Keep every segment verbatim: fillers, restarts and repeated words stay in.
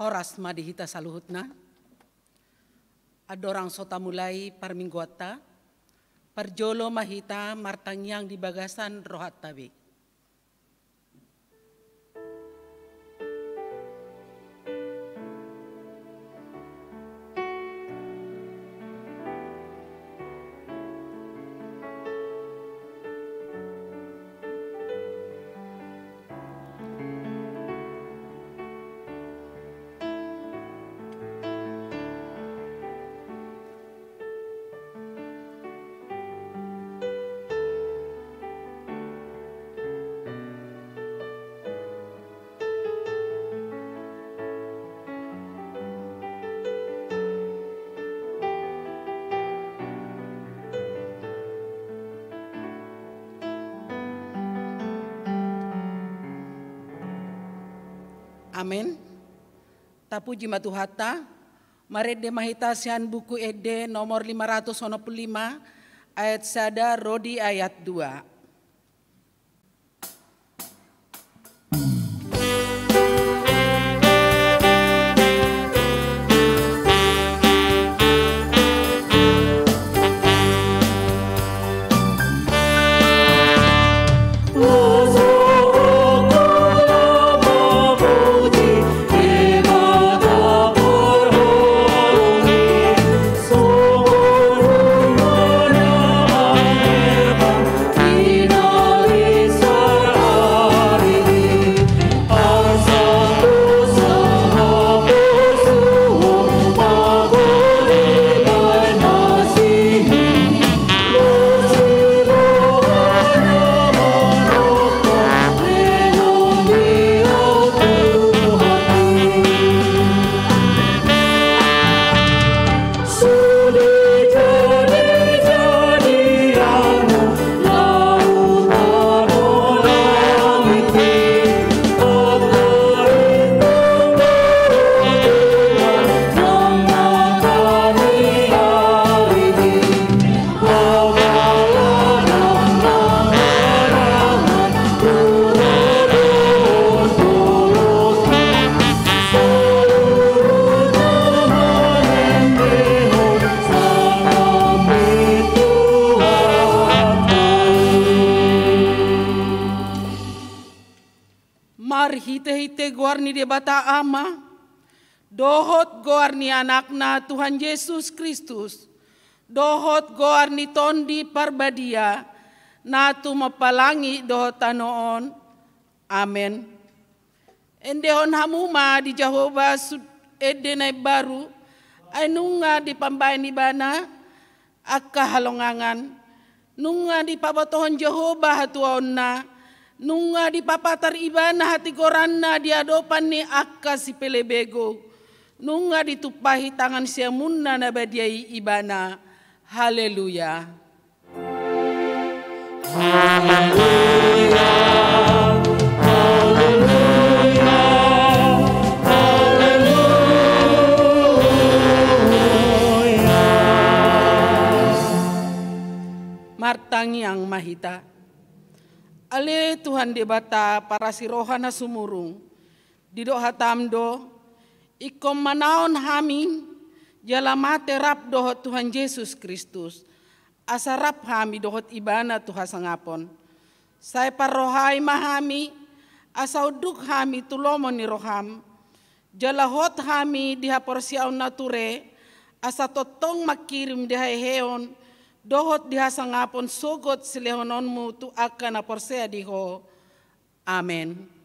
Horas ma di hita saluhutna. Andorang so tamulai parmingguanta, parjolo ma hita martangiang di bagasan rohanta be. Amen. Tapuji ma Tuhanta. Marende ma hita sian Buku Ende nomor lima ratus onom pulu lima, ayat sada ro di ayat dua. Marhitehite goar ni Debata Ama, dohot goar ni Anakna Tuhan Jesus Kristus, dohot goar ni Tondi Parbadia, na tumompa langit dohot tano on. Amen. Endehon hamu ma di Jahowa sude ende na imbaru, ai nunga dipambahen Ibana angka halongangan. Nunga dipabotohon Jahowa hatuaonna, nunga dipapatar Ibana hatigoranna di adopan ni angka sipelebegu. Nunga ditumpahi tangan siamunna na badia i Ibana. Haleluya. Haleluya, haleluya, haleluya. Martangiang ma hita. Ale Tuhan Debata parasi roha na sumurung, didok hatam do, ingkon manaon hami jala mate rap dohot Tuhan Jesus Kristus, asa rap hami dohot Ibana tu hasangapon. Sai parrohai ma hami, asa unduk hami tu lomo ni roham. Jala hot hami di haporseaon na ture, asa tongtong mangkirim di haheheon dohot di hasangapon sogot silehononmu tu angka na porsea di Ho. Amen.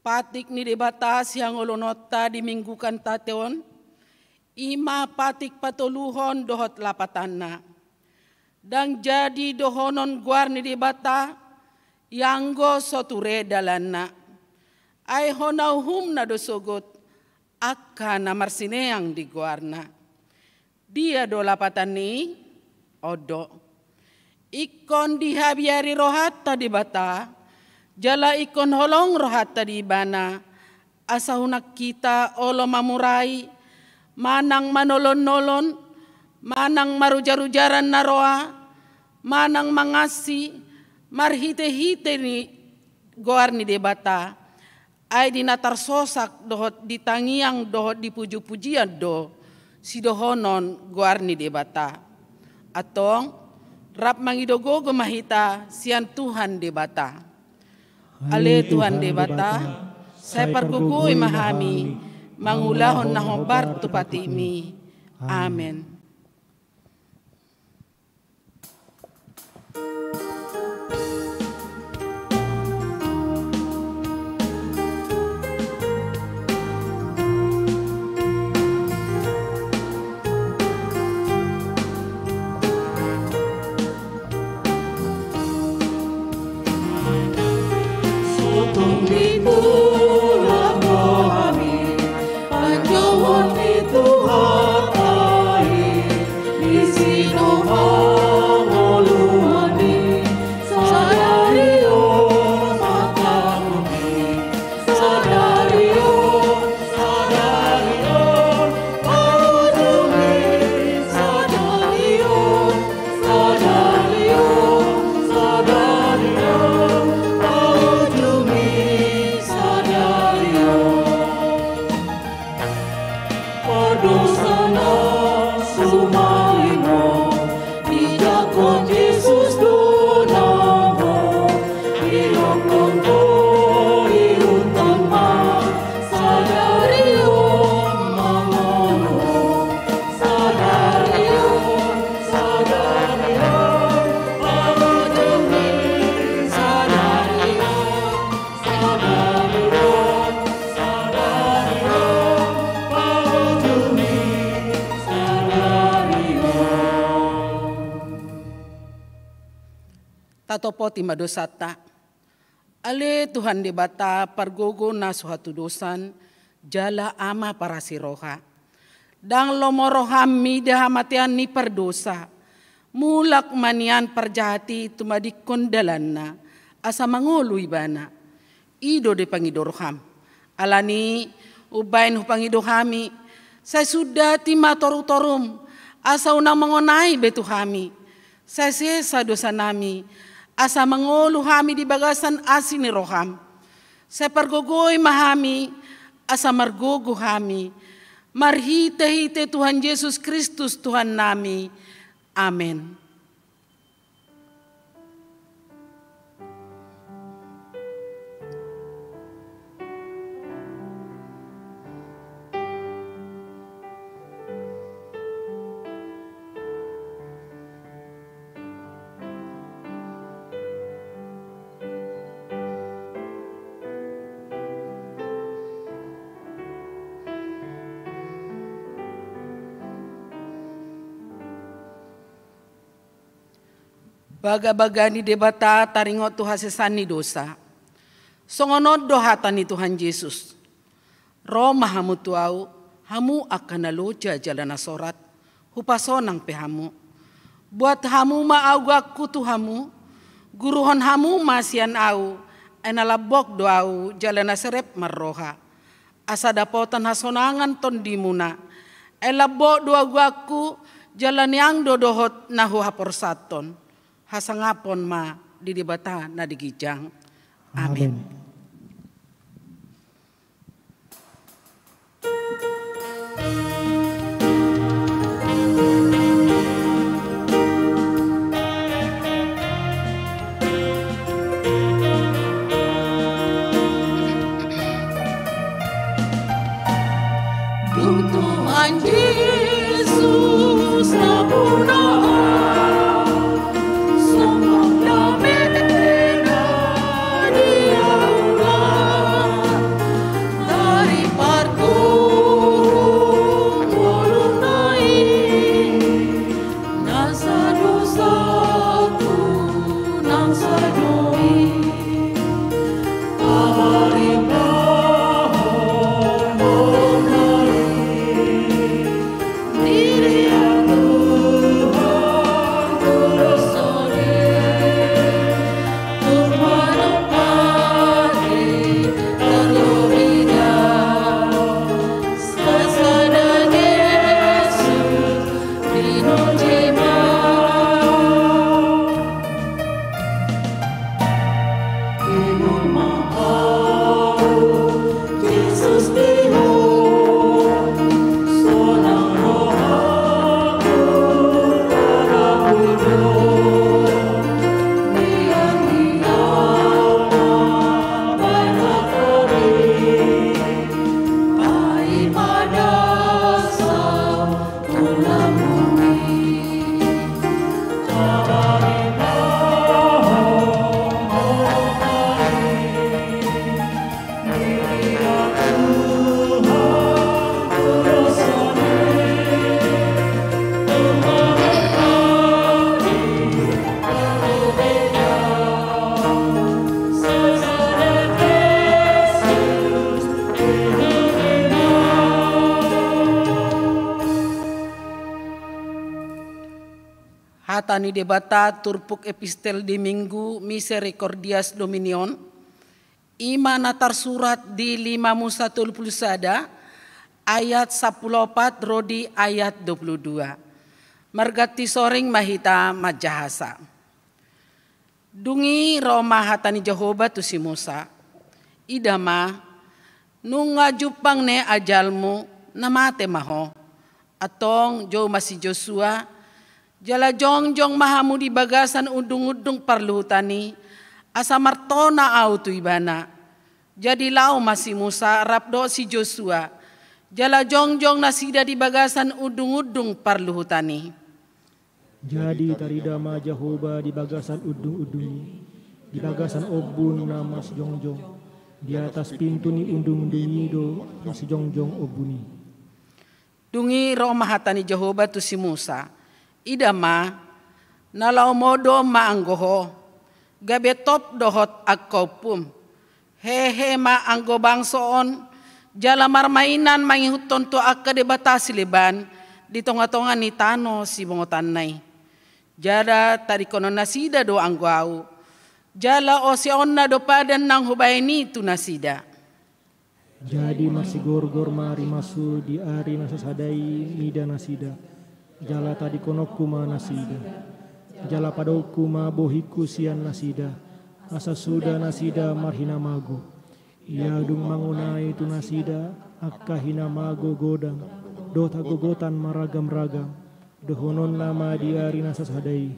Patik ni Debata sihangoluhononta di minggu Kantate on, i ma patik patoluhon dohot lapatanna. Ndang jadi dohonon goar ni Debata, ianggo so ture dalanna. Ai hona uhumna do sogot, angka na marsineang di goarna. Dia do lapatan ni i? On do. Ingkon dihabiari rohanta Debata, jala ingkon holong rohanta di Ibana, asa unang hita olo mamurai, manang manolon-nolon, manang marujar-ujaran na roa, manang mangansi, marhite-hite ni goar ni Debata, ai di na tarsosak dohot di tangiang dohot di puji-pujian do sidohonon goar ni Debata. Antong, rap mangido gogo ma hita sian Tuhan Debata. Ale Tuhan Debata, sai pargogoi ma hami mangulahon na hombar tu patikmi. Amen. Tatopoti ma dosanta. Ale Tuhan Debata, pargogo na so hatudosan, jala Ama parasi roha. Ndang lomo roham mida hamatean ni pardosa. Mulak ma nian parjahat i tumadingkon dalanna, asa mangolu ibana. I do dipangido roham. Alani i, umbaen hupangido hami, sai sundati ma torutorum, asa unang mangonai be tu hami. Sai sesa dosanami, asa mangolu hami di bagasan asi ni roham. Sai pargogoi ma hami, asa margogo hami. Marhitehite Tuhan Jesus Kristus Tuhannami. Amen. Bagabaga ni Debata taringot tu hasesaan ni dosa. Songon on do hata ni Tuhan Jesus: Ro ma hamu tu Ahu, hamu angka na loja jala na sorat, hupasonang pe hamu. Buat hamu ma augangku tu hamu, guruhon hamu ma sian Ahu, ai na lambok do Ahu jala na serep marroha. Asa dapotan hasonangan tondimuna. Ai lambok do augangku, jala niang do dohot na huhaporsathon. Hasangapon ma di Debata na di ginjang. Amen. Amen. Dung Tuhan Jesus na punaan, songon damena di aula. Hata ni Debata turpuk epistel di Minggu Misericordias Domini on, i ma na tarsurat di lima Musa tolu pulu sada, ayat sampulu opat ro di ayat dua pulu dua. Marganti soring ma hita manjahasa. Dung i ro ma hata ni Jahowa tu si Musa: Ida ma, nunga jumpang ne ajalmu, na mate ma ho. Antong jou ma si Josua, jala jongjong ma hamu di bagasan undungundung parluhutan i, asa martona ahu tu ibana. Jadi laho ma si Musa rap dohot si Josua, jala jongjong nasida di bagasan undungundung parluhutan i. Jadi tarida ma Jahowa di bagasan undungundung i, di bagasan ombun na marsijongjong, di atas pintu ni undungundung i do marsijongjong ombun i. Dung i ro ma hata ni Jahowa tu si Musa: Ida ma, na laho modom ma anggo ho, gabe top dohot angka ompum. Hehe ma anggo bangso on, jala marmainan mangihuthon tu angka debata sileban di tongatonga ni tano sibongotanna i. Jala tadingkonon nasida do anggo ahu, jala oseonna do padan naung hubahen i tu nasida. Jadi marsigorgor ma rimashu di ari na sasada i mida nasida, jala tadingkononku ma nasida. Jala padohonku ma bohingku sian nasida, asa suda nasida marhinamago. Ia dung mangonai tu nasida angka hinamago godang dohot hagogotan maragamragam, dohononna ma di ari na sasada i: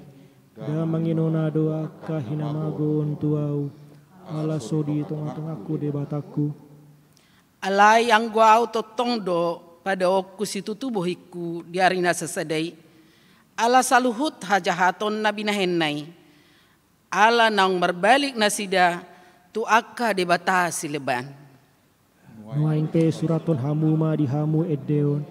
Ndang mangenona do angka hinamago on tu ahu, ala so di tongatongangku Debatangku. Alai anggo ahu tongtong do padaohonku situtu bohingku di ari na sasada i, ala saluhut hajahaton na binahenna i, ala naung marbalik nasida tu angka debata sileban. Nuaeng pe surathon hamu ma di hamu ende on,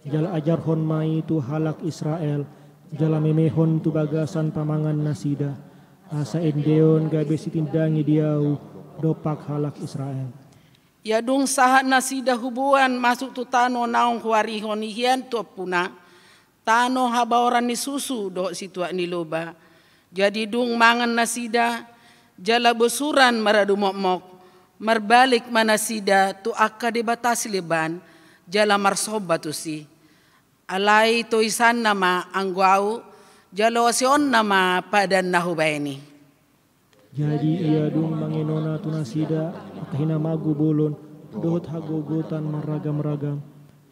jala ajarhon ma i tu halak Israel, jala memehon tu bagasan pamangan nasida, asa ende on gabe sitindangi di ahu dompak halak Israel. Ia dung sahat nasida huboan masuk tu tano naung huarihon i hian tu ompuna, tano habaoran ni susu dohot situak ni loba. Jadi dung mangan nasida, jala bosuran maradu mokmok, marbalik ma nasida tu angka debata sileban, jala marsomba tusi. Alai toisanna ma anggo ahu, jala oseonna ma padan na hubahen i. Jadi ia dung mangenona tu nasida angka hinamago bolon dohot hagogotan marragamragam,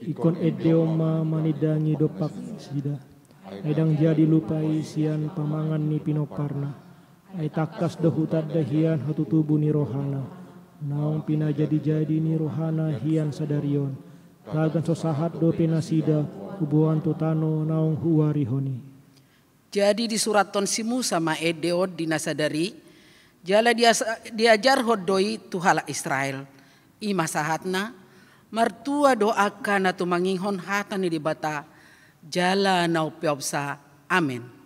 ingkon ende on ma manindangi dompak nasida. Ai ndang jadi lupa i sian pamangan ni pinomparna. Ai tangkas do hutanda hian hatutubu ni rohana, naung pinajadijadi ni rohana hian sadari on, tagan so sahat dope nasida huboan tu tano naung huarihon i. Jadi disurathon si Musa ma ende on di na sadari, jala dias-, diajarhon do i tu halak Israel. I ma sahatna, martua do angka na tumangihon hata ni Debata, jala na umpeopsa. Amen.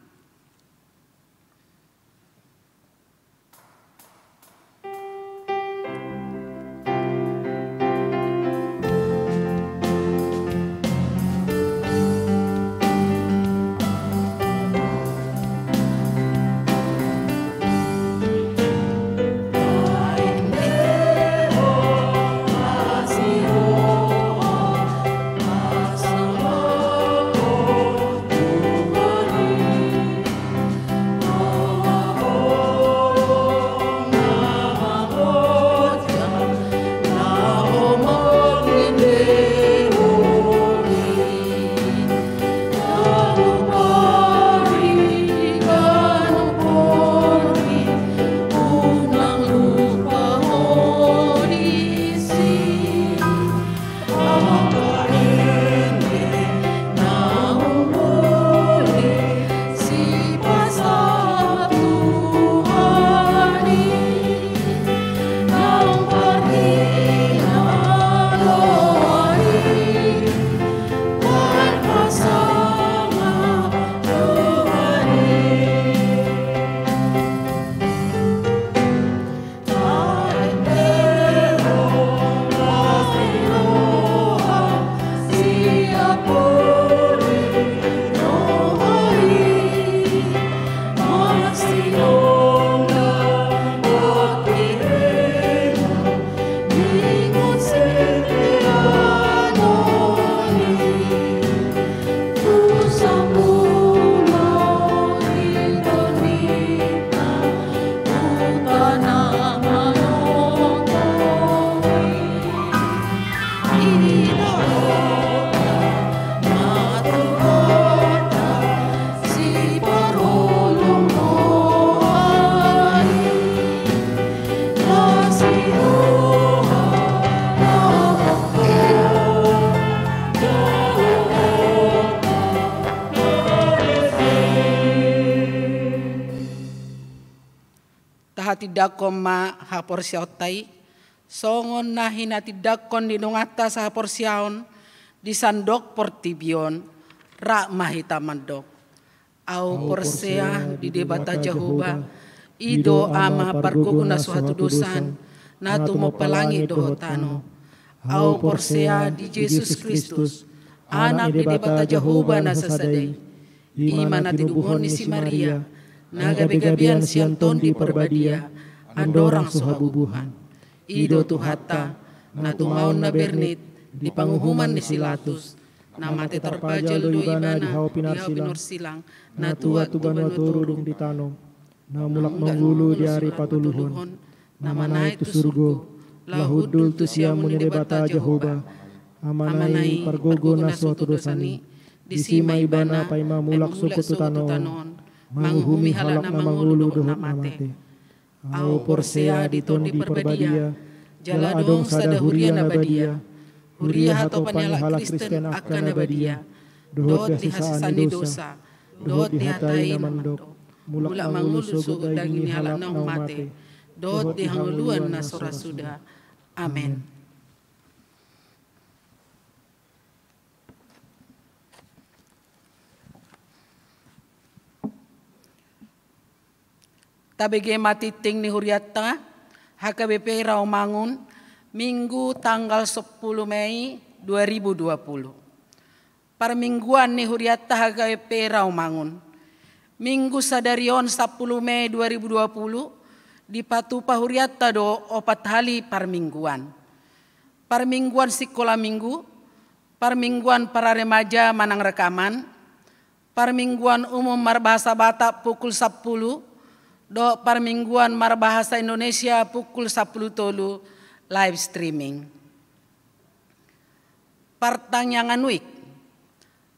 Tindangkon ma haporseaonta i, songon na hinatindangkon ni donganta sahaporseaon di sandok portibi on, rap ma hita mandok. Ahu porsea di Debata Jahowa, i do Ama pargogo na so hatudosan, na tumompa langit dohot tano. Ahu porsea di Jesus Kristus, Anak ni Debata Jahowa na sasada i. I ma na tinubuhon ni si Maria, na gabegabean sian Tondi Parbadia, andorang so habubuhan. I do Tuhanta, na tumaon na bernit di panguhuman ni si Latus, na mate tarpajal do Ibana di hau pinarsilang, na tuat tu banua toru dung di tano, na mulak mangolu di ari patoluhon, na manaek tu surgo, laho hundul tu siamun ni Debata Jahowa, Amana i pargogo na so hatudosan i. Disi ma Ibana paima mulak sogot tu tano on, manguhumi halak na mangolu dohot na mate. Ahu porsea di Tondi Parbadia, jala adong sada huria na badia, huria hatopan ni halak Kristen angka na badia, dohot di hasesaan ni dosa, dohot di hata i na mandok, mulak mangolu sogot daging ni halak naung mate, dohot di hangoluan na so ra suda. Amen. Tabege ma tingting ni hurianta, H K B P Rawamangun, Minggu tanggal sepuluh Mei dua ribu dua puluh. Parmingguan ni hurianta H K B P Rawamangun. Minggu sadari on, sampulu Mei dua ribu dua puluh, dipatupa hurianta do opat hali parmingguan. Parmingguan sikola minggu, parmingguan para remaja manang rekaman, parmingguan umum marbahasa Batak pukul sampulu, dohot parmingguan marbahasa Indonesia pukul sampulu tolu live streaming. Partangiangan WIB.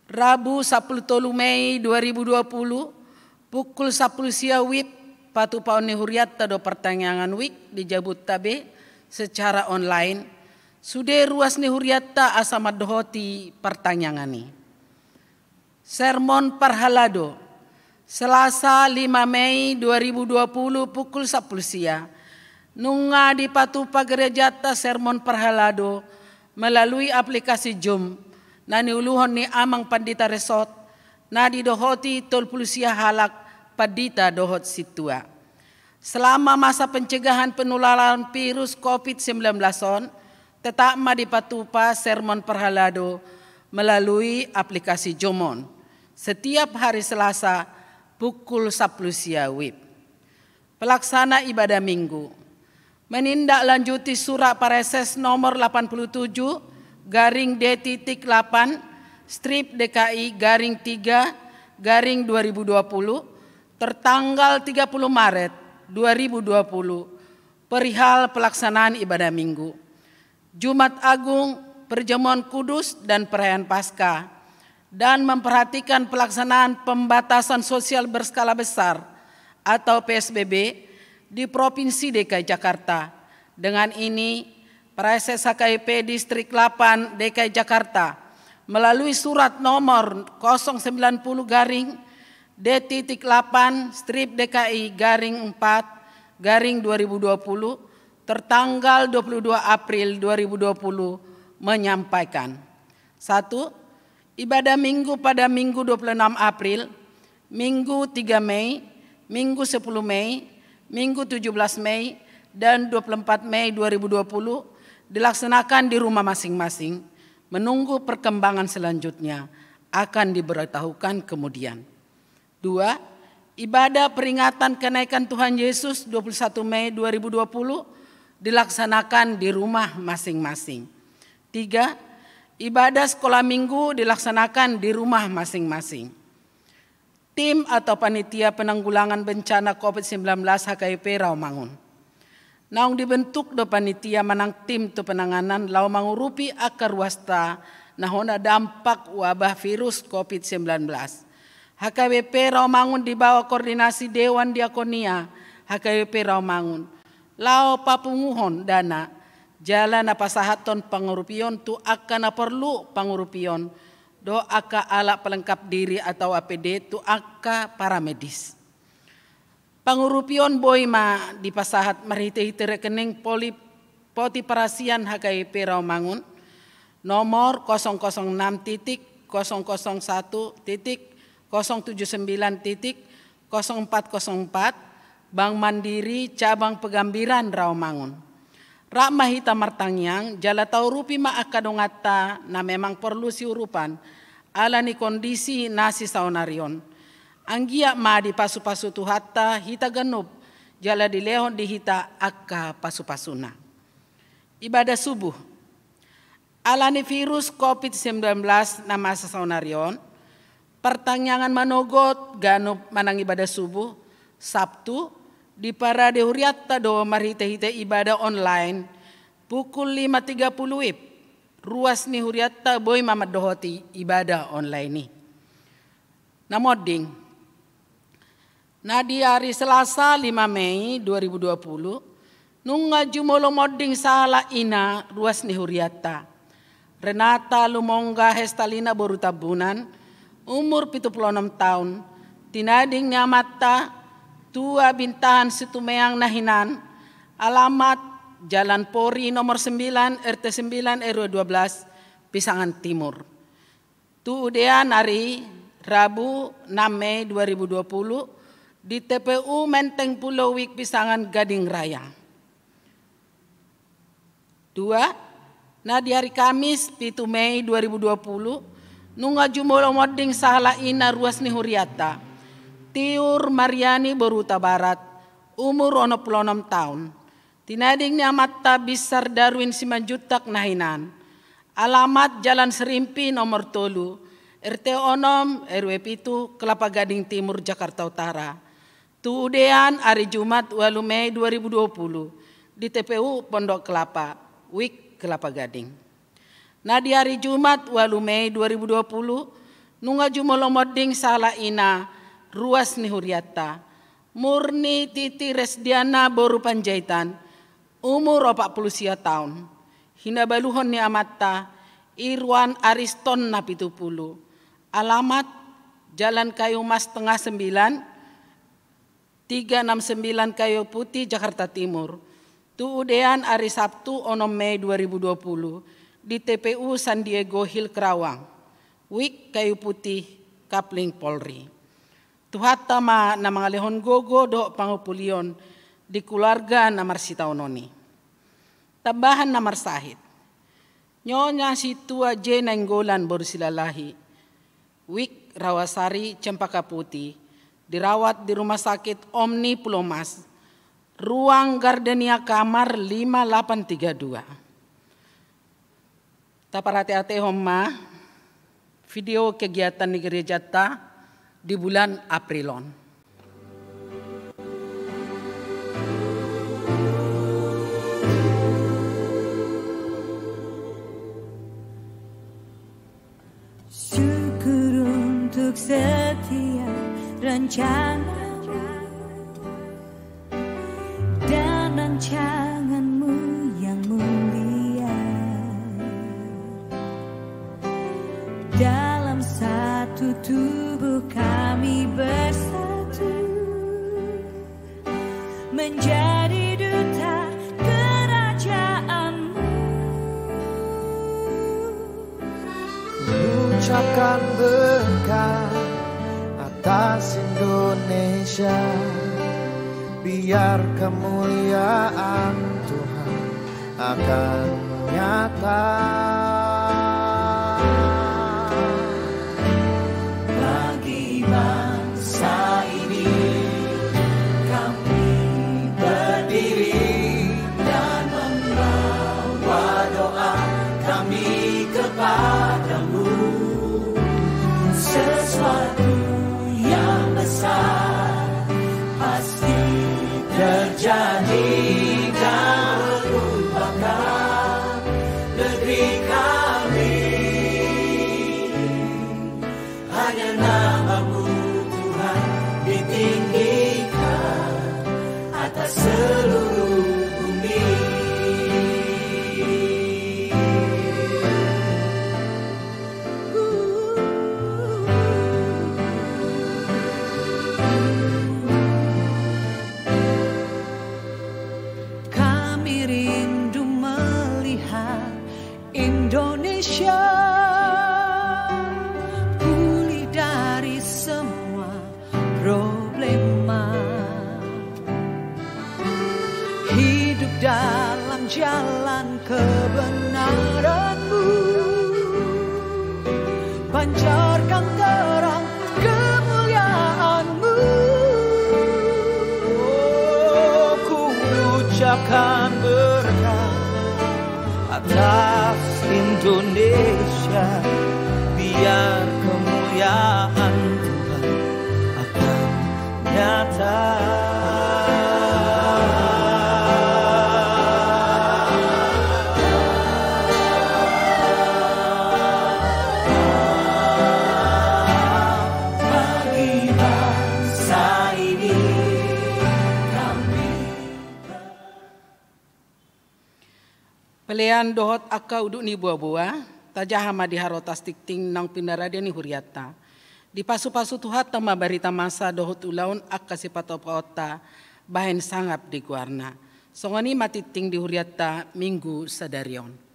Rabu sampulu tolu Mei dua ribu dua puluh, pukul sampulu sia WIB, patupaon ni hurianta do partangiangan WIB di jabunta be secara online. Sude ruas ni hurianta asa mandohoti partangiangan i. Sermon Parhalado, Selasa lima Mei dua ribu dua puluh pukul sampulu sia. Nunga dipatupa gerejanta sermon parhalado melalui aplikasi Zoom na niuluhon ni Amang Pandita Resort, na didohoti tolu pulu sia halak pandita dohot sintua. Selama masa pencegahan penularan virus covid sembilan belas on, tetap ma dipatupa sermon parhalado melalui aplikasi Zoom on setiap hari Selasa pukul sampulu sia WIB. Pelaksana ibadah Minggu. Menindaklanjuti surat Praeses nomor delapan puluh tujuh garing D titik delapan strip D K I garing tiga garing dua ribu dua puluh, tertanggal tiga puluh Maret dua ribu dua puluh, perihal pelaksanaan ibadah Minggu, Jumat Agung, Perjamuan Kudus, dan Perayaan Paskah, dan memperhatikan pelaksanaan pembatasan sosial berskala besar atau P S B B di Provinsi D K I Jakarta. Dengan ini, Praeses H K B P Distrik delapan D K I Jakarta melalui surat nomor kosong sembilan puluh garing D titik delapan strip D K I garing empat garing dua ribu dua puluh, tertanggal dua puluh dua April dua ribu dua puluh, menyampaikan: Satu, ibadah Minggu pada Minggu dua puluh enam April, Minggu tiga Mei, Minggu sepuluh Mei, Minggu tujuh belas Mei, dan dua puluh empat Mei dua ribu dua puluh dilaksanakan di rumah masing-masing, menunggu perkembangan selanjutnya akan diberitahukan kemudian. Dua, ibadah peringatan kenaikan Tuhan Yesus dua puluh satu Mei dua ribu dua puluh dilaksanakan di rumah masing-masing. Tiga, ibadah sekolah minggu dilaksanakan di rumah masing-masing. Tim atau Panitia Penanggulangan Bencana covid sembilan belas H K B P Rawamangun. Naung dibentuk do panitia manang tim tu penanganan laho mangurupi angka ruasta na hona dampak wabah virus covid sembilan belas. H K B P Rawamangun di bawah koordinasi Dewan Diakonia H K B P Rawamangun laho papunguhon dana jala na pasahathon pangurupion tu angka na porlu pangurupion dohot angka alat pelengkap diri atau A P D tu angka paramedis. Pangurupion boi ma dipasahat marhite-hite rekening poli-, poti parasian H K I P Rawamangun, nomor kosong kosong enam titik kosong kosong satu titik kosong tujuh sembilan titik kosong empat kosong empat, Bank Mandiri Cabang Pegambiran Rawamangun. Rap ma hita martangiang, jala taurupi ma angka donganta na memang porlu siurupan, ala ni kondisi na sisaonari on. Anggiat ma dipasu-pasu Tuhanta hita ganup, jala dilehon di hita angka pasu-pasuna. Ibadah subuh. Ala ni virus covid sembilan belas na masa saonari on, partangiangan manogot ganup manang ibadah subuh, Sabtu, diparade hurianta do marhite-hite ibadah online, pukul lima tiga puluh WIB, ruas ni hurianta boi ma mandohoti ibadah online i. Na monding. Na di ari Selasa lima Mei dua ribu dua puluh, nunga jumolo monding sahala ina ruas ni hurianta. Renata Lumongga Hestalina boru Tambunan, umur pitu pulu onom taon, tinading ni amanta, Tua Bintahan Situmeang na hinan, alamat Jalan Pori nomor sembilan, R T sembilan, R W dua belas, Pisangan Timur. Tu udean ari Rabu enam Mei dua ribu dua puluh di T P U Menteng Pulo WIB Pisangan Gading Raya. Dua, na di ari Kamis pitu Mei dua ribu dua puluh, nunga jumolo monding sahala ina ruas ni hurianta, Tiur Mariani boru Hutabarat, umur onom pulu onom taon. Tinading ni amanta Binsar Darwin Simanjuntak na hinan. Alamat Jalan Serimpi nomor tolu, R T onom, R W pitu, Kelapa Gading Timur, Jakarta Utara. Tu udean ari Jumat ualu Mei dua ribu dua puluh di T P U Pondok Kelapa, WIB Kelapa Gading. Na di ari Jumat ualu Mei dua ribu dua puluh, nunga jumolo monding sahala ina ruas ni hurianta, Murni Titi Resdiana boru Panjaitan, umur opat pulu sia taon. Hinabaluhon ni amanta Irwan Ariston na pitu pulu. Alamat Jalan Kayu Mas Tengah sembilan, tiga enam sembilan Kayu Putih, Jakarta Timur. Tu udean ari Sabtu onom Mei dua ribu dua puluh di T P U San Diego Hill Kerawang, WIB Kayu Putih, Kapling Polri. Tuhanta ma na mangalehon gogo dohot pangumpulion di keluarga na marsitaonon i. Tambahan na marsahit. Nyonya Situa J Nainggolan boru Silalahi, WIB Rawasari Cempaka Putih, dirawat di Rumah Sakit Omni Pulau Mas, ruang Gardenia kamar lima lapan tiga dua. Taparate-atehon ma video kegiatan ni gerejanta di bulan April on. Syukur untuk setiap rencanamu dan rancanganmu yang mulia. Dalam satu tubuh kami bersatu menjadi duta kerajaan-Mu. Ucapkan berkat atas Indonesia, biar kemuliaan Tuhan akan nyata. Bagi bangsa ini kami berdiri dan membawa doa kami kepada-Mu. Sesuatu yang besar pasti terjadi dan merupakan negeri Jalan kebenaran-Mu, pancarkan terang kemuliaan-Mu. Oh, ku ucapkan berkat atas Indonesia, biar kemuliaan Tuhan akan nyata. Bagi bangsa ini kami. Pelean dohot angka udut ni boaboa, tajaha ma di harotas tingting naung pinarade ni hurianta. Dipasupasu Tuhanta ma barita masa dohot ulaon angka sipatopahonta bahen sangap di goarna. Songon i ma tingting di hurianta Minggu sadari on.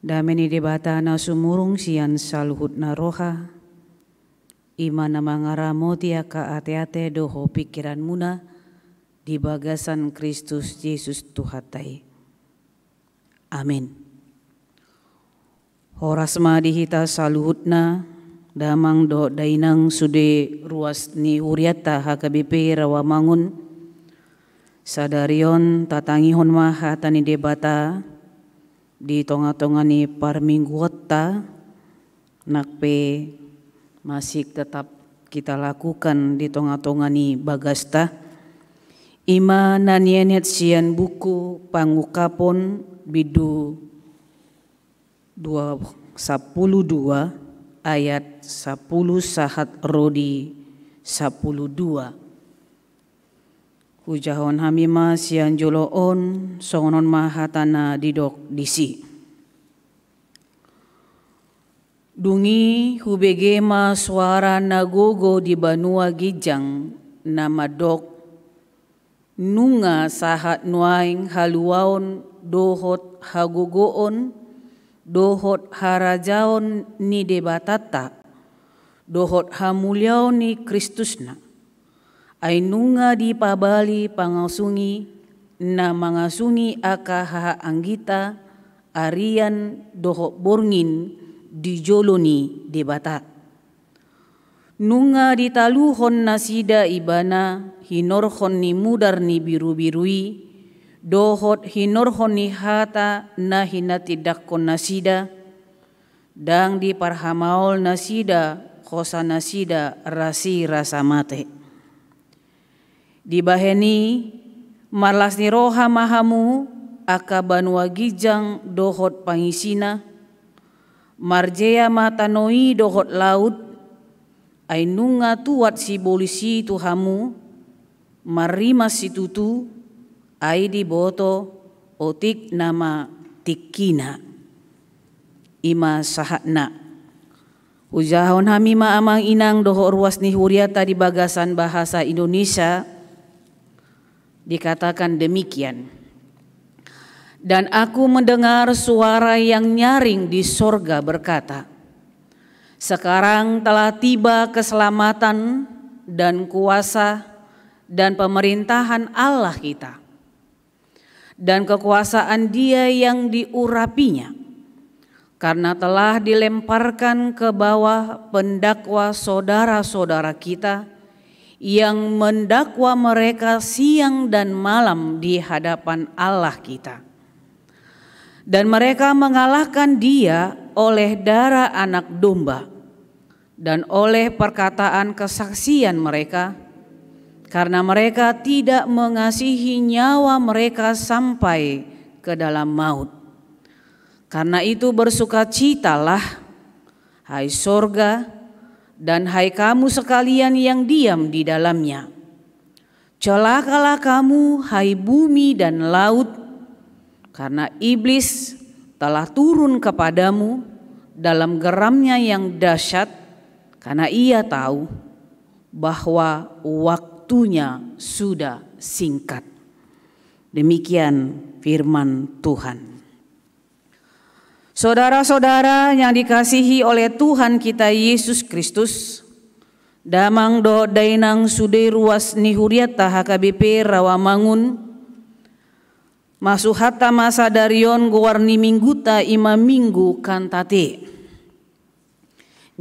Dame ni Debata na sumurung sian saluhutna roha, i ma na mangaramoti angka ateate dohot pingkiranmuna di bagasan Kristus Jesus Tuhanta i. Amin. Horas ma di hita saluhutna, damang dohot dainang sude ruas ni hurianta H K B P Rawamangun. Sadari on tatangihon ma hata ni Debata di tongatonga ni parmingguonta, nang pe masih tetap kita lakukan di tongatonga ni bagasta. I ma na nienet sian buku Pangungkapon bindu dua, sampulu dua, ayat sampulu sahat ro di sampulu dua. Hujahahon hami ma sian jolo on, songon on ma hata na didok disi. Dung i hubege ma soara na gogo di banua ginjang na mandok: Nunga sahat nuaeng haluaon dohot hagogoon dohot harajaon ni Debatanta dohot hamuliaon ni Kristusna. Ai nunga dipabali pangasungi na mangasungi angka hahaangginta arian dohot borngin di jolo ni Debata. Nunga ditaluhon nasida Ibana hinorhon ni mudar ni birubiru i dohot hinorhon ni hata na hinatindangkon nasida, ndang diparhamaol nasida hosa nasida rasirasa mate. Dibahen i, marlas ni roha ma hamu, angka banua ginjang dohot pangisina, marjea ma tano i dohot laut, ai nunga tuat sibolis i tu hamu, marrimas situtu, ai diboto otik nama tingkina. I ma sahatna. Hujahahon hami ma amang inang dohot ruas ni hurianta di bagasan bahasa Indonesia, dikatakan demikian. Dan aku mendengar suara yang nyaring di sorga berkata, "Sekarang telah tiba keselamatan dan kuasa dan pemerintahan Allah kita, dan kekuasaan Dia yang diurapinya, karena telah dilemparkan ke bawah pendakwa saudara-saudara kita yang mendakwa mereka siang dan malam di hadapan Allah kita. Dan mereka mengalahkan Dia oleh darah Anak Domba dan oleh perkataan kesaksian mereka, karena mereka tidak mengasihi nyawa mereka sampai ke dalam maut. Karena itu bersukacitalah, hai sorga, dan hai kamu sekalian yang diam di dalamnya. Celakalah kamu, hai bumi dan laut, karena iblis telah turun kepadamu dalam geramnya yang dahsyat, karena ia tahu bahwa waktunya sudah singkat." Demikian firman Tuhan. Saudara-saudara yang dikasihi oleh Tuhan kita Yesus Kristus, damang dohot dainang sude ruas ni hurianta H K B P Rawamangun, masuhanta ma sadari on goar ni minggunta i ma Minggu Kantate.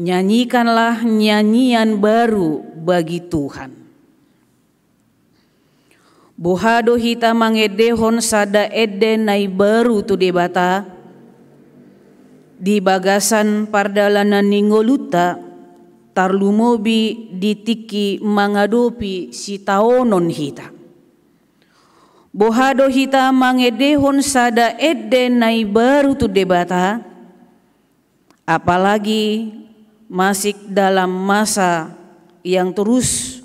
Nyanyikanlah nyanyian baru bagi Tuhan. Boha do hita mangendehon sada ende na imbaru tu Debata di bagasan pardalanan ni ngolunta, tarlumobi di tingki mangadopi sitaonon hita. Boha do hita mangendehon sada ende na imbaru tu Debata, apalagi masih dalam masa yang terus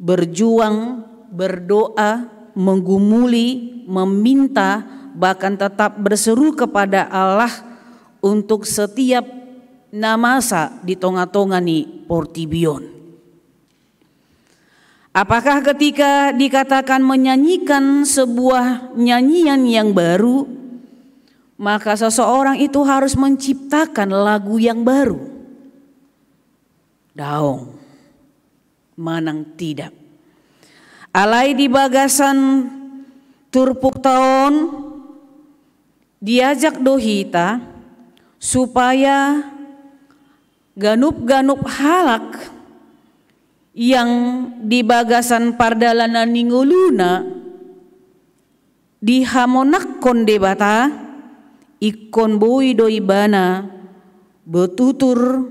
berjuang, berdoa, menggumuli, meminta, bahkan tetap berseru kepada Allah untuk setiap na masa di tonga-tonga ni portibi on. Apakah ketika dikatakan menyanyikan sebuah nyanyian yang baru, maka seseorang itu harus menciptakan lagu yang baru? Daong. Manang tidak. Alai di bagasan turpukta on diajak do hita supaya ganup-ganup halak yang di bagasan pardalanan ni ngoluna dihamonangkon Debata, ingkon boi do ibana bertutur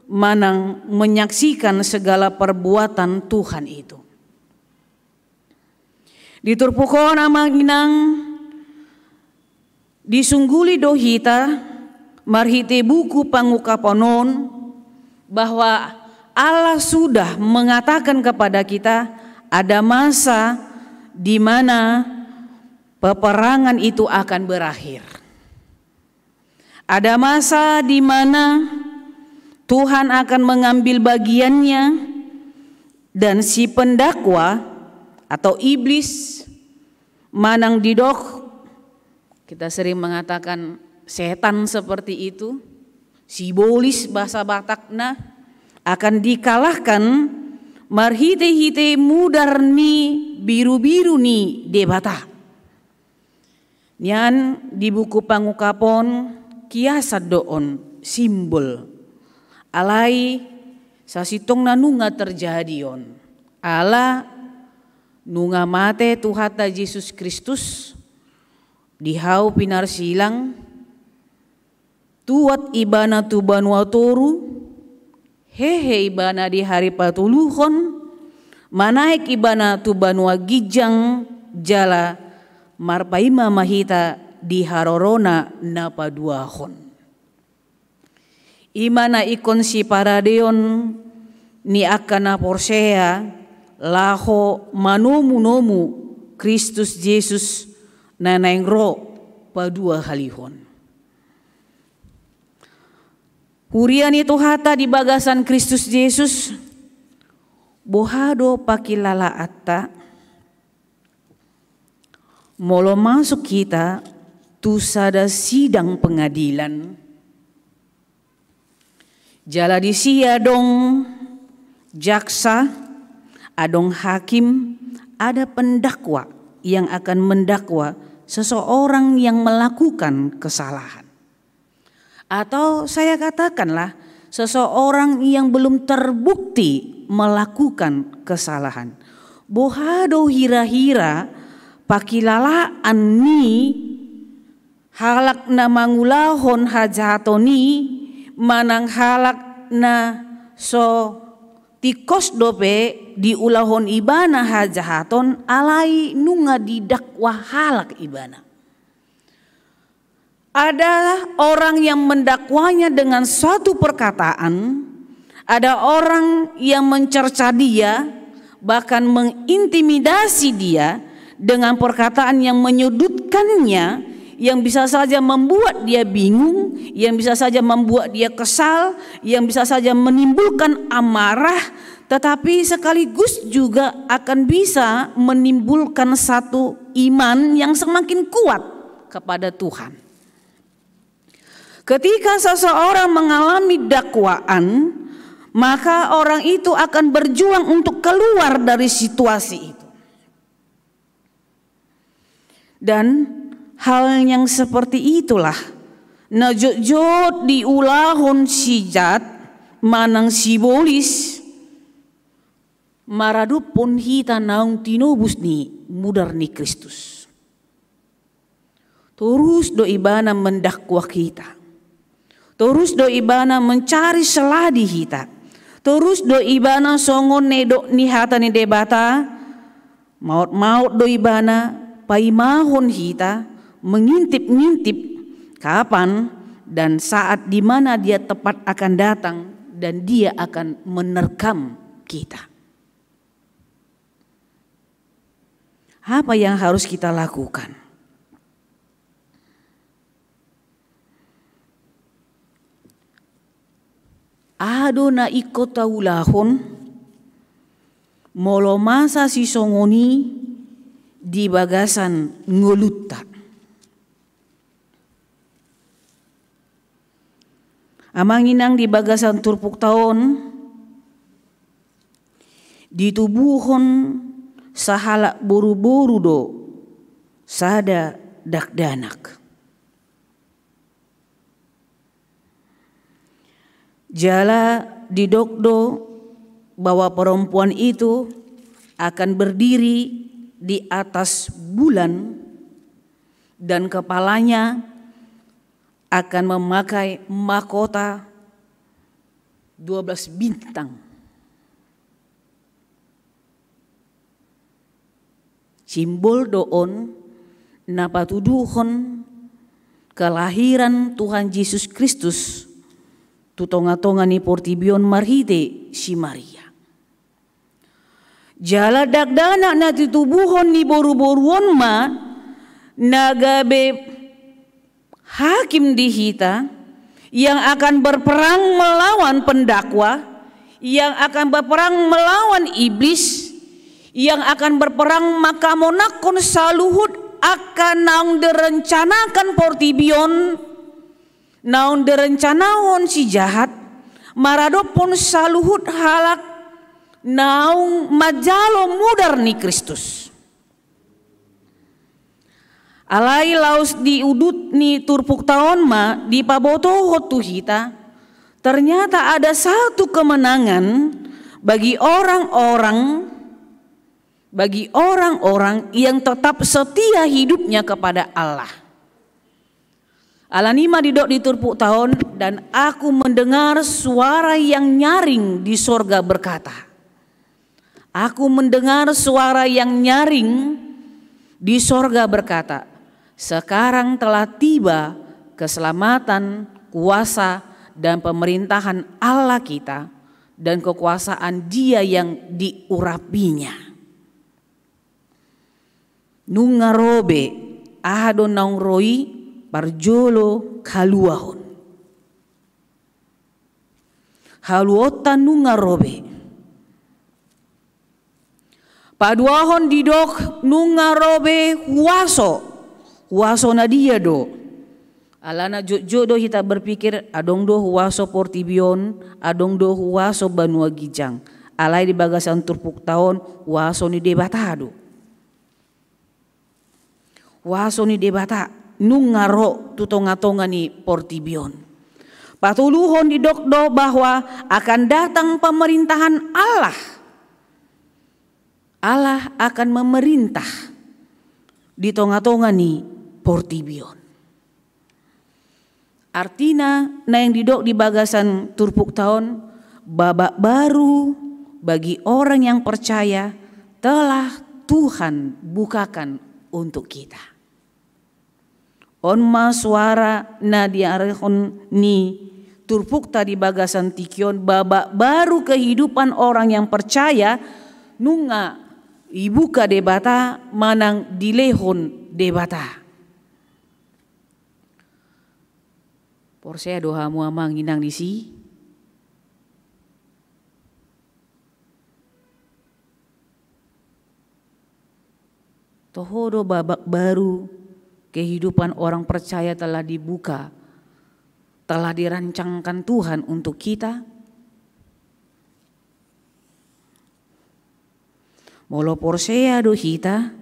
manang menyaksikan segala perbuatan Tuhan itu. Di turpuk on amang inang, disungguli do hita marhite buku Pangungkapon on bahwa Allah sudah mengatakan kepada kita ada masa di mana peperangan itu akan berakhir. Ada masa di mana Tuhan akan mengambil bagiannya, dan si pendakwa atau iblis manang didok, kita sering mengatakan setan seperti itu, sibolis bahasa Batakna, akan dikalahkan marhite-hite mudar ni birubiru ni Debata. Nian di buku Pangungkapon kiasan do on simbol. Alai sasintongna nunga terjadi on. Ala nunga mate Tuhanta Jesus Kristus, di hau pinarsilang, tuat ibana tu banua toru, hehe ibana di hari patoluhon, manaek ibana tu banua ginjang, jala marpaima ma hita di harorona na paduahon. I ma na ingkon siparadeon ni angka na porsea laho manomunomu Kristus Jesus na naeng ro paduahalihon. Huria ni Tuhanta di bagasan Kristus Jesus, boha do pakilalaanta? Molo masuk hita tu sada sidang pengadilan, jala disi adong jaksa, adong hakim, ada pendakwa yang akan mendakwa seseorang yang melakukan kesalahan. Atau saya katakanlah, seseorang yang belum terbukti melakukan kesalahan. Boha do hira-hira pakilalaan ni halak na mangulahon hajahaton i, manang halak na so tingkos dope diulahon ibana hajahaton, alai nunga didakwa halak ibana. Ada orang yang mendakwanya dengan satu perkataan, ada orang yang mencerca dia, bahkan mengintimidasi dia dengan perkataan yang menyudutkannya, yang bisa saja membuat dia bingung, yang bisa saja membuat dia kesal, yang bisa saja menimbulkan amarah, tetapi sekaligus juga akan bisa menimbulkan satu iman yang semakin kuat kepada Tuhan. Ketika seseorang mengalami dakwaan, maka orang itu akan berjuang untuk keluar dari situasi itu. Dan hal yang seperti itulah na jotjot diulahon si jat manang sibolis maradophon hita naung tinobus ni mudar ni Kristus. Torus do ibana mendakwa hita. Torus do ibana mencari sela di hita. Torus do ibana songon na nidok ni hata ni Debata, maot-maot do ibana paimahon hita, mengintip-ngintip kapan dan saat di mana dia tepat akan datang dan dia akan menerkam kita. Apa yang harus kita lakukan? Aha do na ingkon taulahon molo masa sisongon i di bagasan ngolunta? Amang inang, di bagasan turpukta on ditubuhon sahalak boruboru do sada dakdanak. Jala didok do bahwa perempuan itu akan berdiri di atas bulan dan kepalanya akan memakai mahkota dua belas bintang. Simbol do on na patuduhon kelahiran Tuhan Jesus Kristus tu tongatonga ni portibi on marhite si Maria. Jala dakdanak na titubuhon ni boruboru on ma na gabe hakim di hita, yang akan berperang melawan pendakwa, yang akan berperang melawan iblis, yang akan berperang mangkamonangkon saluhut angka naung direncanakan portibi on, naung direncanahon si jahat, maradophon saluhut halak naung manjalo mudar ni Kristus. Alai laos di udut ni turpukta on ma dipabotohon tu hita, ternyata ada satu kemenangan bagi orang-orang, bagi orang-orang yang tetap setia hidupnya kepada Allah. Alani i ma didok di turpukta on, dan aku mendengar suara yang nyaring di sorga berkata, aku mendengar suara yang nyaring di sorga berkata, sekarang telah tiba keselamatan, kuasa, dan pemerintahan Allah kita, dan kekuasaan Dia yang diurapinya. Nunga ro be, aha do naung ro i? Parjolo haluaon. Haluaonta nunga ro be. Paduahon didok nunga ro be huaso. Huaso na dia do? Alana jotjot do hita berpikir, adong do huaso portibi on, adong do huaso banua ginjang. Alai di bagasan turpukta on, huaso ni Debata do. Huaso ni Debata nunga ro tu tongatonga ni portibi on. Patoluhon didok do bahwa akan datang pemerintahan Allah. Allah akan memerintah di tongatonga ni portibi on. Artina, naeng didok di bagasan turpukta on, babak baru bagi orang yang percaya telah Tuhan bukakan untuk kita. On ma suara na diarahon ni turpukta di bagasan tingki on, babak baru kehidupan orang yang percaya, nunga dibuka Debata manang dilehon Debata. Porsea do hamu amang inang disi? Toho do babak baru kehidupan orang percaya telah dibuka, telah dirancangkan Tuhan untuk kita? Molo porsea do hita,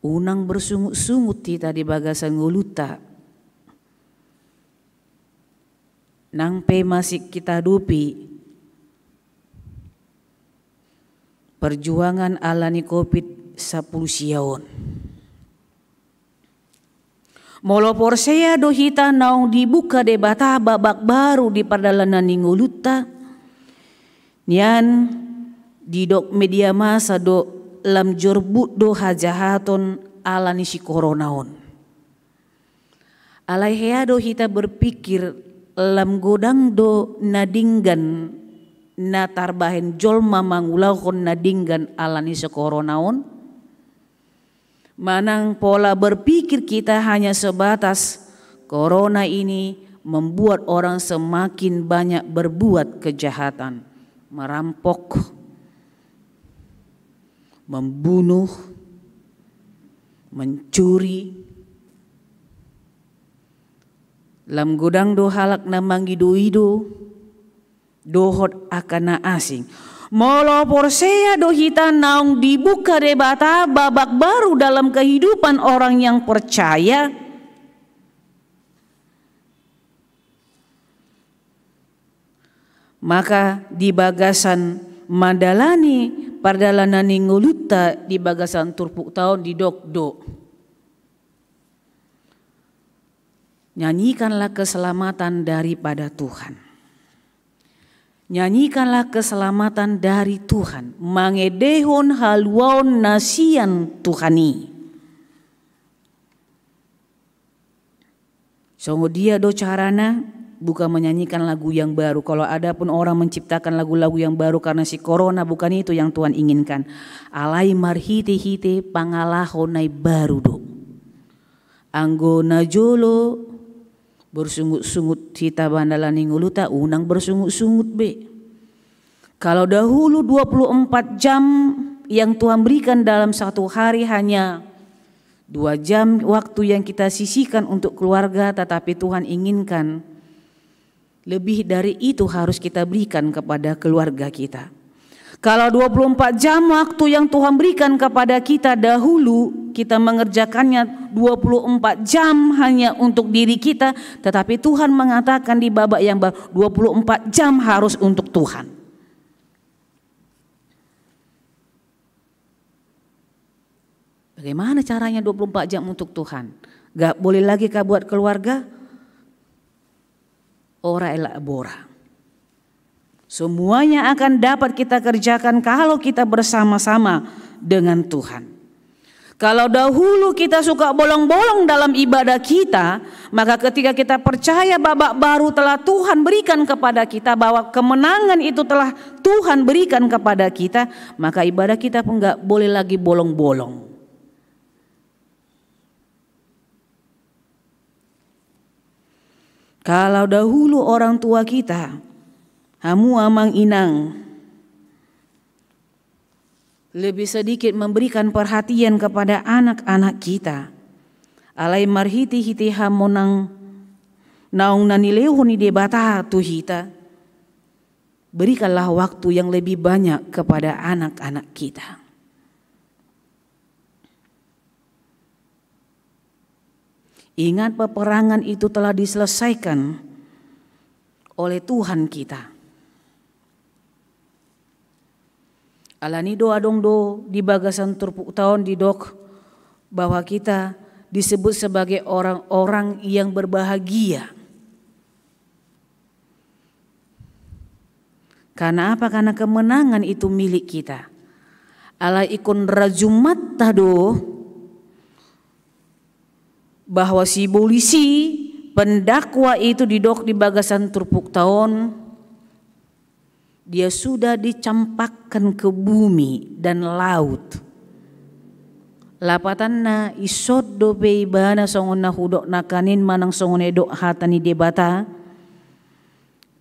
unang bersungut-sungut hita di bagasan ngolunta. Nang pe masih kita adopi perjuangan alani covid sampulu sia on. Molo porsea do hita naung dibuka Debata babak baru di pardalanan ni ngolunta, nian didok media massa do, lam jorbut do hajahaton alani si korona on. Alai hea do hita berpikir, lam godang do na denggan na tarbahen jolma mangulahon na denggan alani si korona on? Manang pola berpikir kita hanya sebatas corona ini membuat orang semakin banyak berbuat kejahatan, merampok, membunuh, mencuri. Lam godang do halak na mangido-ido dohot angka na asing. Molo porsea do hita naung dibuka Debata babak baru dalam kehidupan orang yang percaya, maka di bagasan mandalani pardalanan ni ngolunta di bagasan turpukta on didok do, nyanyikanlah keselamatan daripada Tuhan. Nyanyikanlah keselamatan dari Tuhan, mangendehon haluaon na sian Tuhan i. Songon dia do carana? Bukan menyanyikan lagu yang baru. Kalau ada pun orang menciptakan lagu-lagu yang baru karena si corona, bukan itu yang Tuhan inginkan. Alai marhite-hite pangalaho na imbaru do. Anggo na jolo Bersungut-sungut hita ba na ala ni ngoluta, unang bersungut-sungut be. Kalau dahulu dua puluh empat jam yang Tuhan berikan dalam satu hari hanya dua jam waktu yang kita sisihkan untuk keluarga, tetapi Tuhan inginkan lebih dari itu harus kita berikan kepada keluarga kita. Kalau dua puluh empat jam waktu yang Tuhan berikan kepada kita dahulu, kita mengerjakannya dua puluh empat jam hanya untuk diri kita, tetapi Tuhan mengatakan di babak yang baru, dua puluh empat jam harus untuk Tuhan. Bagaimana caranya dua puluh empat jam untuk Tuhan? Gak boleh lagi kah buat keluarga? Ora ela bora. Semuanya akan dapat kita kerjakan kalau kita bersama-sama dengan Tuhan. Kalau dahulu kita suka bolong-bolong dalam ibadah kita, maka ketika kita percaya babak baru telah Tuhan berikan kepada kita, bahwa kemenangan itu telah Tuhan berikan kepada kita, maka ibadah kita pun gak boleh lagi bolong-bolong. Kalau dahulu orang tua kita, hamu amang inang, lebih sedikit memberikan perhatian kepada anak-anak kita, alai marhite-hite hamonang naung na nilehon ni Debata tu hita, berikanlah waktu yang lebih banyak kepada anak-anak kita. Ingat, peperangan itu telah diselesaikan oleh Tuhan kita. Alani do adong do di bagasan turpukta on didok bahwa kita disebut sebagai orang-orang yang berbahagia. Karena apa? Karena kemenangan itu milik kita. Alai ingkon rajumanta do bahwa si polisi, pendakwa itu didok di bagasan turpukta on, dia sudah dicampakkan ke bumi dan laut. Lapatanna, isot dope ibana songon na hudok nangkaning manang songon na didok hata ni Debata.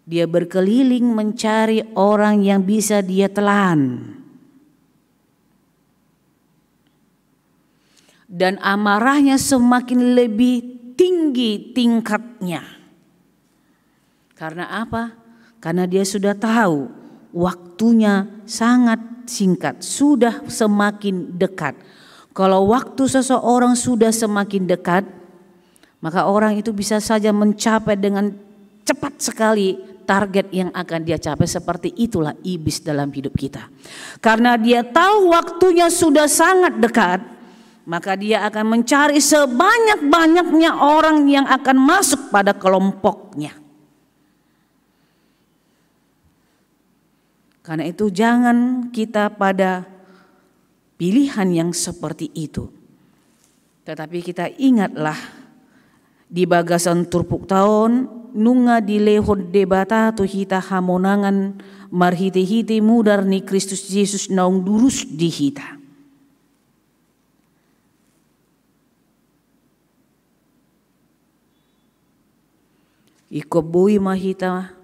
Dia berkeliling mencari orang yang bisa dia telan. Dan amarahnya semakin lebih tinggi tingkatnya. Karena apa? Karena dia sudah tahu waktunya sangat singkat, sudah semakin dekat. Kalau waktu seseorang sudah semakin dekat, maka orang itu bisa saja mencapai dengan cepat sekali target yang akan dia capai. Seperti itulah iblis dalam hidup kita. Karena dia tahu waktunya sudah sangat dekat, maka dia akan mencari sebanyak-banyaknya orang yang akan masuk pada kelompoknya. Karena itu, jangan kita pada pilihan yang seperti itu. Tetapi kita ingatlah, di bagasan turpukta on, nunga dilehon Debata tu hita hamonangan marhite-hite mudar ni Kristus Jesus naung durus di hita. Ingkon boi ma hita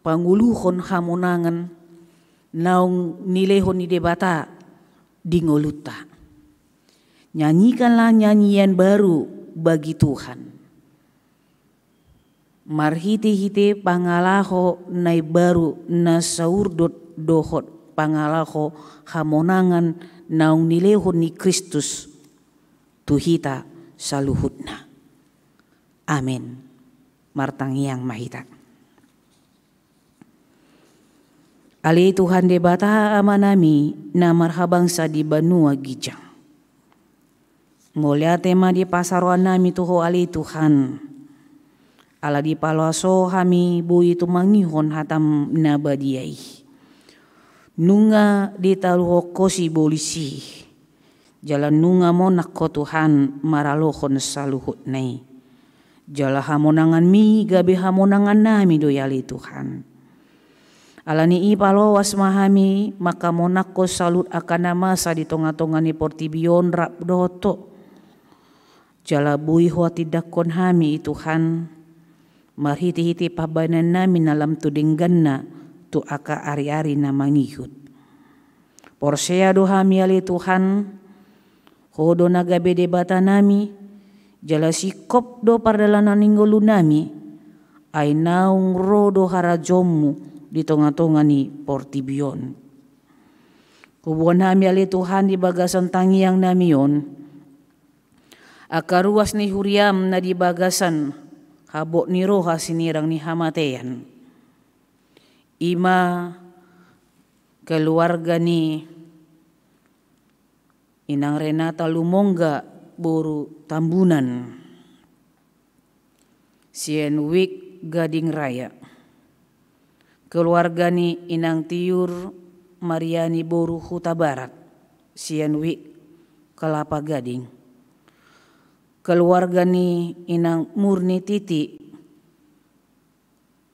pangoluhon hamonangan naung nilehon ni Debata di ngolunta. Nyanyikanlah nyanyian baru bagi Tuhan. Marhite-hite pangalaho na imbaru na saurdot dohot pangalaho hamonangan naung nilehon ni Kristus tu hita saluhutna. Amen. Martangiang ma hita. Ale Tuhan Debata Amanami na marhabangsa di banua ginjang. Mauliate ma di pasaroannami tu Ho ale Tuhan. Ala dipaloas Ho hami boi tumangihon hataM na badia i. Nunga ditaluhon Ho sibolis i. Jala nunga monang Ho Tuhan maralohon saluhutna i. Jala hamonanganMi gabe hamonangannami do i ale Tuhan. Ala ni i paloas ma hami manghamonangkon saluhut angka na masa di tonga-tonga ni portibi on rap dohot Ho. Jala boi Ho tindanghon hami i Tuhan. marhitehite pambahenannami na lam tu dengganna tu angka ariari na mangihut. Porsea do hami ale Tuhan, Ho do na gabe Debatanami, jala singkop do pardalanan ni ngolunami, ai naung ro do harajaonMu di tongatonga ni portibi on. Huboan hami ale Tuhan di bagasan tangiangnami on angka ruas ni huriaM na di bagasan habot ni roha sinirang ni hamatean. I ma keluarga ni Inang Renata Lumongga boru Tambunan sian Wik Gading Raya. Keluarga ni Inang Tiur Mariani boru Hutabarat sian Wik Kelapa Gading. Keluarga ni Inang Murni Titi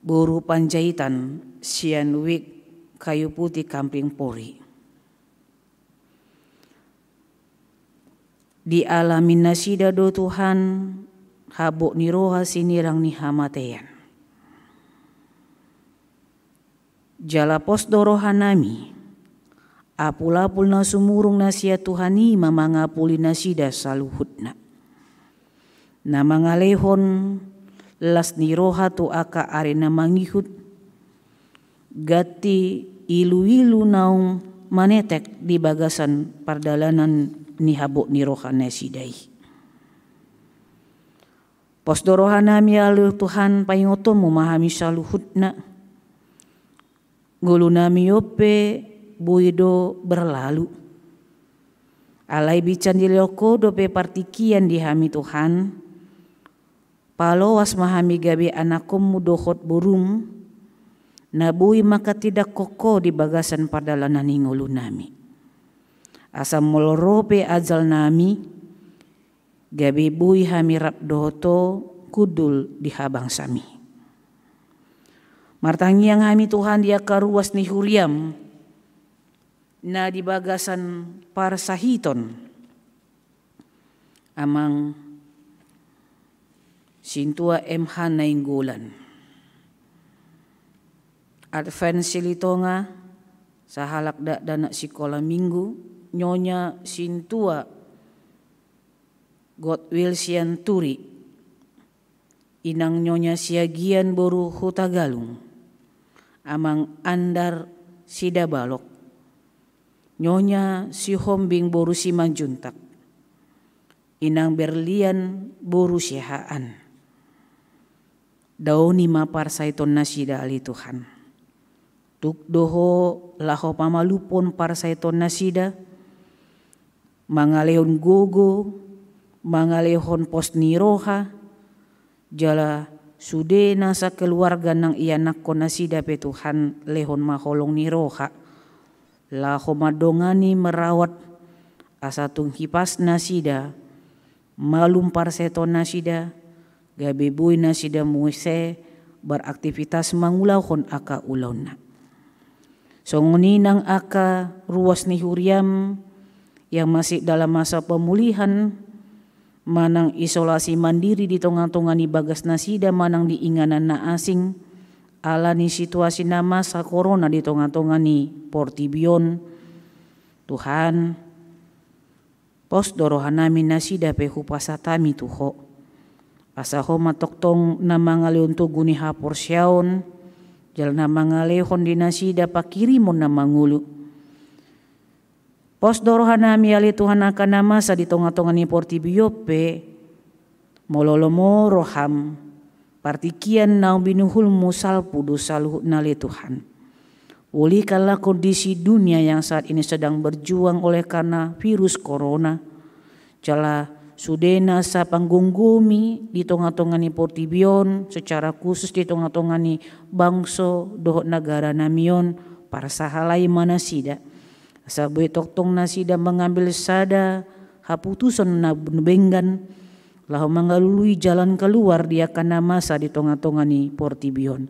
boru Panjaitan sian Wik Kayu Putih Kampung Pori. Dialami nasida do Tuhan habot ni roha sinirang ni hamatean. Jala pos do rohanami, apulapul na sumurung na sian Tuhan i ma mangapuli nasida saluhutna. Na mangalehon las ni roha tu angka ari na mangihut, ganti iluilu naung manetek di bagasan pardalanan ni habot ni roha nasida i. Pos do rohanami ale Tuhan, paingotonMu ma hami saluhutna. Ngolunami on pe boi do berlalu. Alai binsan dilehon Ho dope partingkian di hami Tuhan. Paloas ma hami gabe anakkonMu dohot boruM, na boi manghatindanghon Ho di bagasan pardalanan ni ngolunami. Asa molo ro pe ajalnami, gabe boi hami rap dohot Ho hundul di habangsami. Martangiang hami Tuhan di angka ruas ni huriaM na di bagasan parsahiton Amang Sintua M H Nainggolan, Advent Silitonga, sahalak dakdanak sikola minggu, Nyonya Sintua Godwill Sianturi, Inang Nyonya Siagian boru Hutagalung, Amang Andar Sidabalok, Nyonya Sihombing boru Simanjuntak, Inang Berlian boru Siahaan. Daoni ma parsahiton nasida ale Tuhan. Tuk do Ho laho pamalumhon parsahiton nasida, mangalehon gogo, mangalehon pos ni roha, jala sude nasa keluarga nang ianakhon nasida pe Tuhan, lehon ma holong ni roha laho mandongani merawat, asa tung hipas nasida, malum parsahiton nasida, gabe boi nasida muse beraktivitas mangulahon angka ulaonna. Songon i nang angka ruas ni huriaM yang masih dalam masa pemulihan, manang isolasi mandiri di tongatonga ni bagas nasida manang di inganan na asing, ala ni situasi na masa korona di tongatonga ni portibi on. Tuhan, pos do rohanami nasida pe hupasahat hami tu Ho. Asa Ho ma tongtong na mangalehon togu ni haporseaon, jala na mangalehon di nasida panghirimon na mangolu. Pos do rohanami ale Tuhan angka na masa di tongatonga ni portibi on pe, molo lomo rohaM, partingkian naung binuhulMu salpu do saluhutna ale Tuhan. Ulihkanlah kondisi dunia yang saat ini sedang berjuang oleh karena virus corona. Jala sude nasa panggomgomi di tongatonga ni portibi on, secara khusus di tongatonga ni bangso dohot nagaranami on, parsahalai ma nasida. Asa boi tongtong nasida mangambil sada haputusan na denggan, laho mangalului jalan keluar di angka na masa di tongatonga ni portibi on.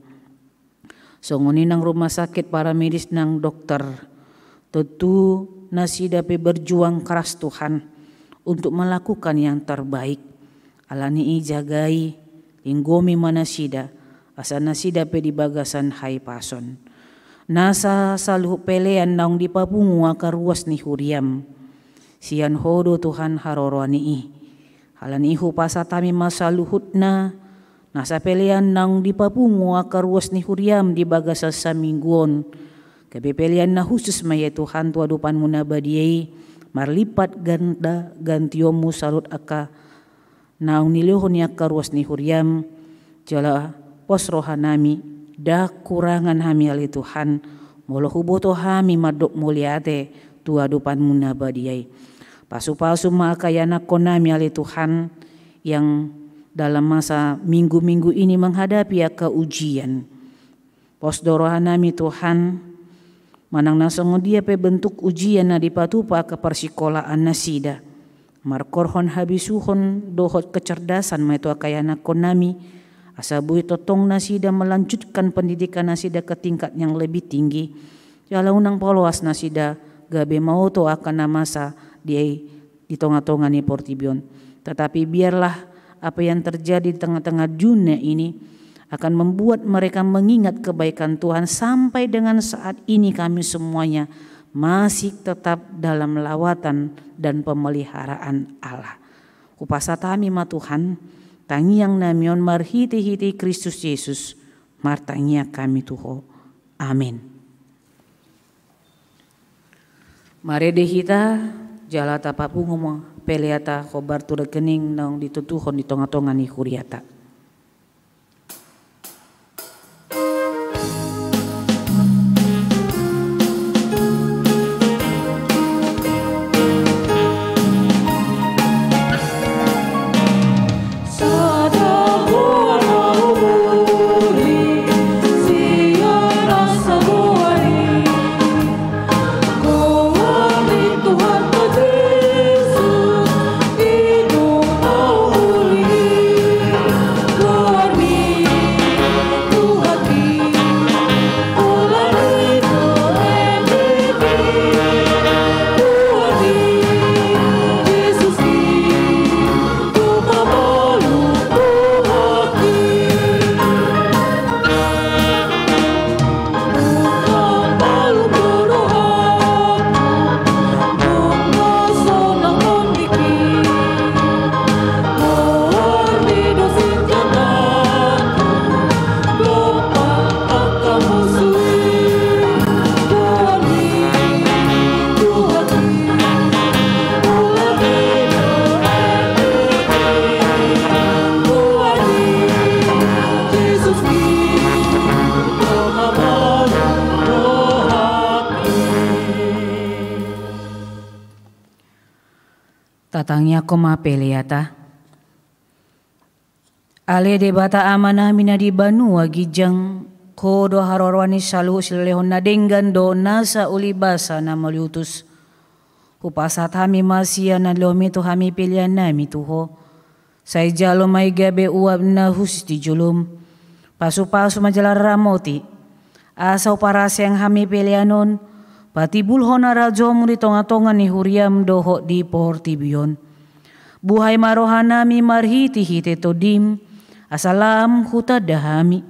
Songon i nang rumah sakit, paramedis nang dokter. Tentu nasida pe berjuang keras Tuhan untuk melakukan yang terbaik. Ala ni i jagai, linggomi ma nasida, asa nasida pe di bagasan hahipason. Nasa saluhut pelean naung dipapungu angka ruas ni huriam. Sian Ho do Tuhan haroroan i. Alani i hupasahat hami ma saluhutna, nasa pelean naung dipapungu angka ruas ni huriam di bagasan saminggu on. Gabe pelean na husus ma ia Tuhan tu adopanmu na badia i, marlipat ganda gantionmu saluhut angka naung nilehon ni angka ruas ni huriam, jala pos rohanami, ndang hurangan hami ale Tuhan, molo huboto hami mandok mauliate tu adopanmu na badia i. Pasupasu ma angka ianakhonnami ale Tuhan, yang dalam masa minggu-minggu ini menghadapi angka ujian. Pos do rohanami Tuhan, manang na songon dia pe bentuk ujian na dipatupa angka parsikolaan nasida. Marhorhon habisuhon dohot kecerdasan ma i tu angka ianakhonnami, asa boi tongtong nasida melanjutkan pendidikan nasida ke tingkat yang lebih tinggi. Jala unang poloas nasida gabe maoto angka na masa di di tonga-tonga ni portibi on. Tetapi biarlah apa yang terjadi di tengah-tengah dunia ini akan membuat mereka mengingat kebaikan Tuhan sampai dengan saat ini kami semuanya masih tetap dalam lawatan dan pemeliharaan Allah. Hupasahat hami ma Tuhan, tangiang nami on marhite-hite Kristus Yesus, martangiang hami tu Ho. Amin. Marende hita, jala tapapungu ma peleanta hombar tu rekening naung ditotuhon di tonga-tonga ni huriata. Tatangiangkon ma peleanta. Ale Debata Amanami na di banua ginjang, Ho do haroroan ni saluhut silehon na denggan dohot nasa uli basa na mauliutus. Hupasahat hami ma sian na nilehonmi tu hami peleannami tu Ho. Sai jalo ma i gabe uap na hushus di jolom. Pasupasu ma jala ramoti. Asa huparaseang hami pelean on, patimbulhon harajaonmu di tonga-tonga ni huriam dohot di portibi on. Buhai ma rohanami marhite-hite Tondim, asa lam hutanda hami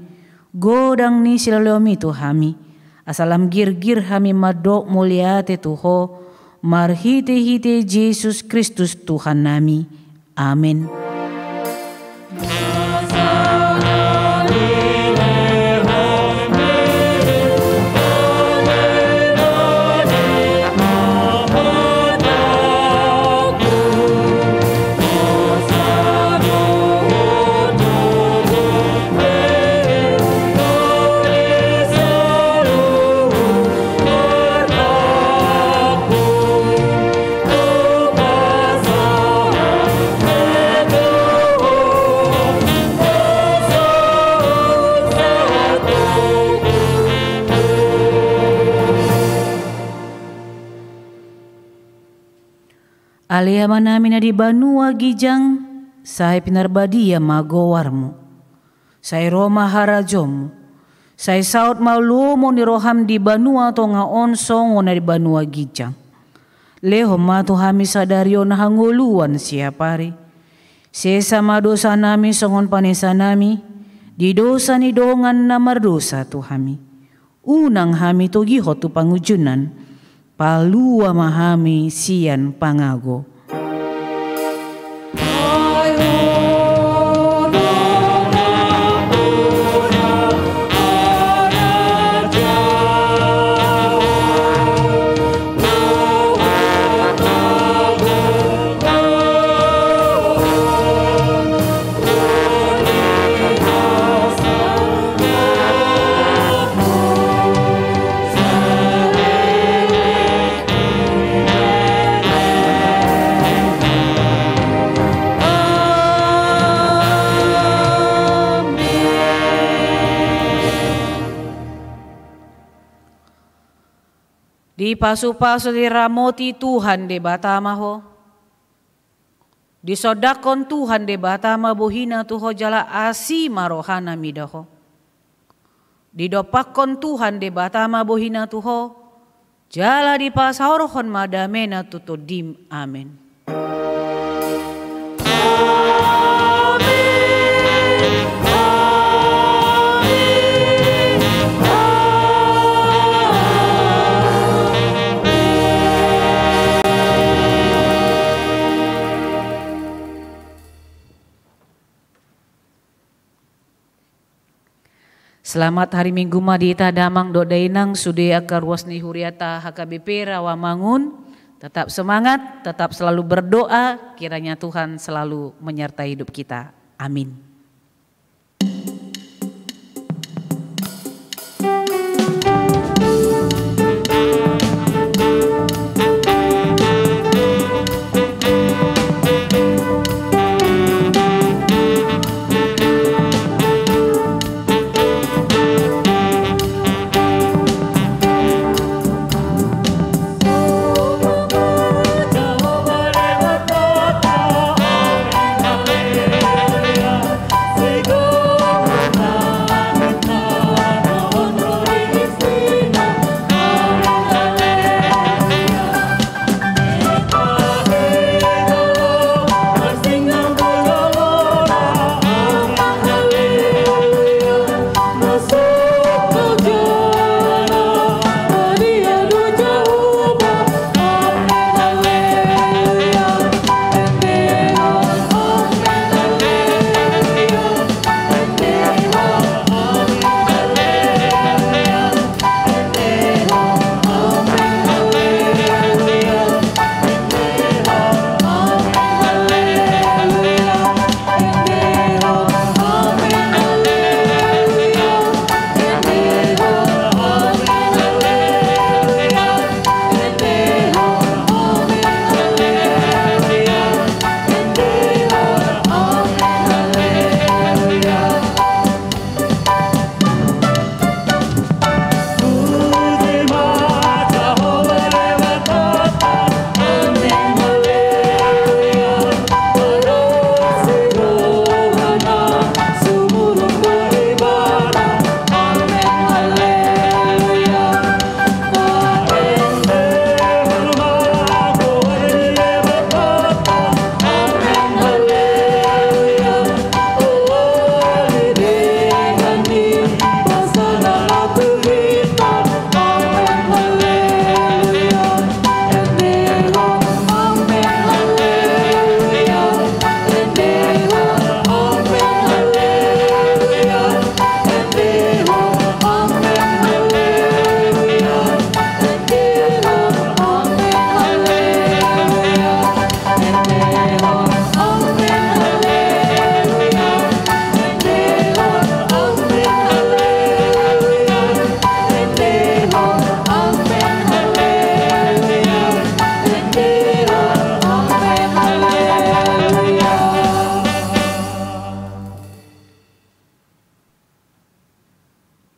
godang ni silehonmi tu hami, asa lam girgir hami mandok mauliate tu Ho, marhite-hite Jesus Kristus Tuhannami. Amen. Ale Amanami na di banua ginjang, sai pinarbadia ma goarmu. Sai ro ma harajaonmu. Sai saut ma lomo ni roham di banua tonga on songon na di banua ginjang. Lehon ma tu hami sadari on hangoluan siapari. Sesa ma dosanami songon panesanami Di dosa ni dongan na mardosa tu hami, unang hami togihon tu pangunjunan, palua ma hami sian pangago. Dipasupasu, diramoti Tuhan Debata ma ho. Disondangkon Tuhan Debata ma bohina tu ho jala asi ma rohana mida ho. Didompakkon Tuhan Debata ma bohina tu ho, jala dipasaorhon ma damena tu tondim. Amen. Selamat hari Minggu ma di hita damang dohot dainang, sude angka ruas ni huriata H K B P Rawamangun. Tetap semangat, tetap selalu berdoa, kiranya Tuhan selalu menyertai hidup kita. Amin.